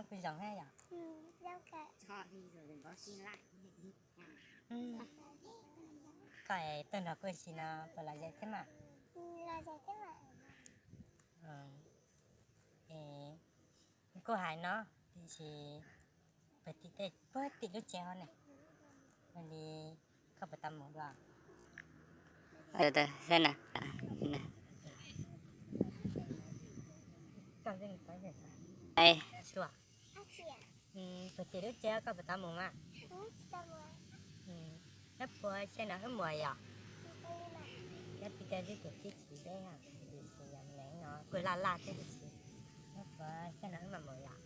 Kuj zoo thiab yom. Koj tuaj nrog kuv ua si no puas lom zem thiab mas? Kuj hais no, tiam sis puag tim, puag tim lub tsev hov ne, li koj puas tau mus dua? Puag tim lub tsev koj puas tau mus mas? Nyob puas xyoo no wb mus yom? Nyob pib tau lub tim tib txiv deb, tiam sis yog me no kuj laj laj thiab tiam sis nyob puas xyoo no wb mam mus yom?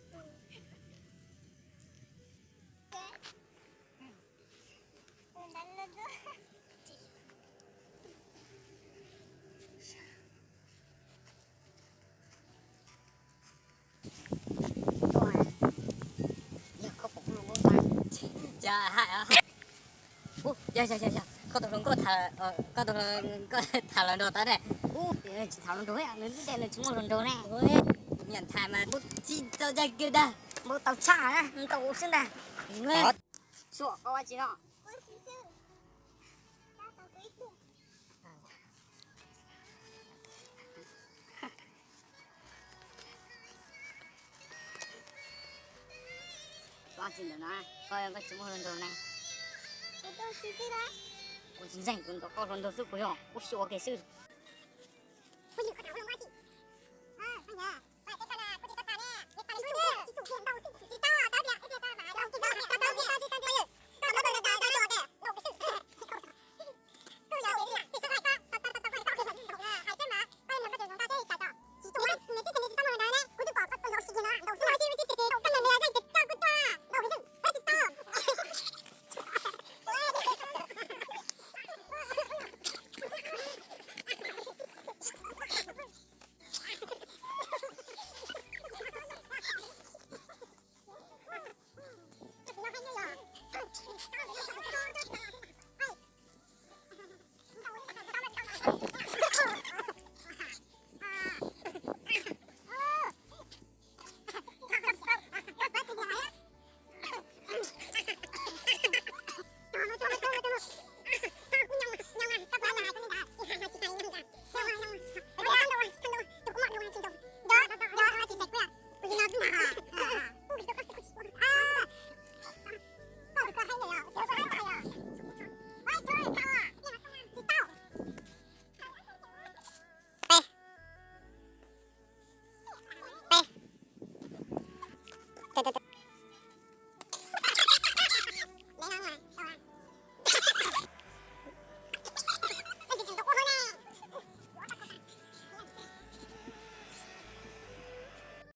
Yog, yog, yog, koj tau hluas nkauj tham, koj tau hluas nkauj tham los nrog tau ne. Tsis tham hluas nraug, nws lub caij nws tsis muaj hluas nraug ne. Niam tham mas tsis txaus ncaj kiag dag, npau taws tshaj na, npau taws xwb ntag. Suav, koj ua tsi no? Koj tsis ntawm no, koj, koj tsis muaj hluas nraug ne. Kuv tsis ntseeg, kuv nrog koj hluas nraug xwb, kuv yog kuv xyuas kiag xwb.